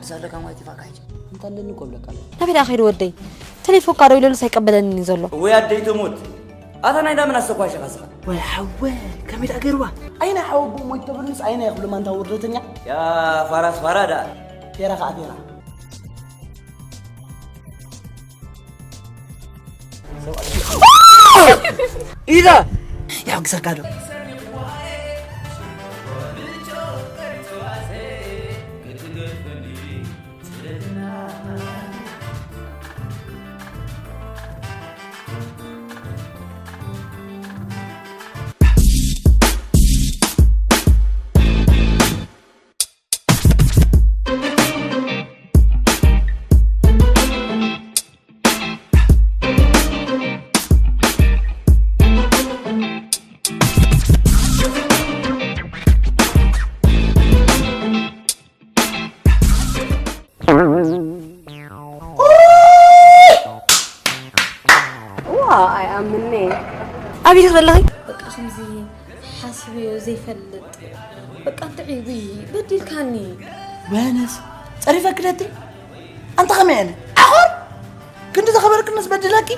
ዘለካ ማለት ይፋካ ሕጂ። እንታ ኣለኒ እኮ ብለካ ኣሎ። ናበይ ደኣ ከይዱ ወደይ? ተሌፎንካ ደው ኢለሉስ ኣይቀበለንን እዩ ዘሎ። ወይ ኣደይ ትሙት። ኣታ ናይ ዳምን ኣስተኳሽ ኢኻ ስኻ። ወይ ሓወ፣ ከመይ ደኣ ገይርዋ? ኣይና ሓወቦ ሞይት ተብልንስ ኣይና ይኽብሉ ማንታ ውርደተኛ። ያ ፋራስ ፋራ ደኣ። ፌራ ከዓ ፌራ። ኢዛ ያው ግዘጋዶ ኣይኣምኔ ኣቢልክ ዘለኺ በቃ ከምዚ ሓስብዮ ዘይፈልጥ በቃ እንጥዒ ውይ በዲልካኒ ወነስ ጸሪፈ ክደቲ ኣንተ ከመይ ኣነ ኣኾር ክንዲ ዝኸበርክንስ በድለኪ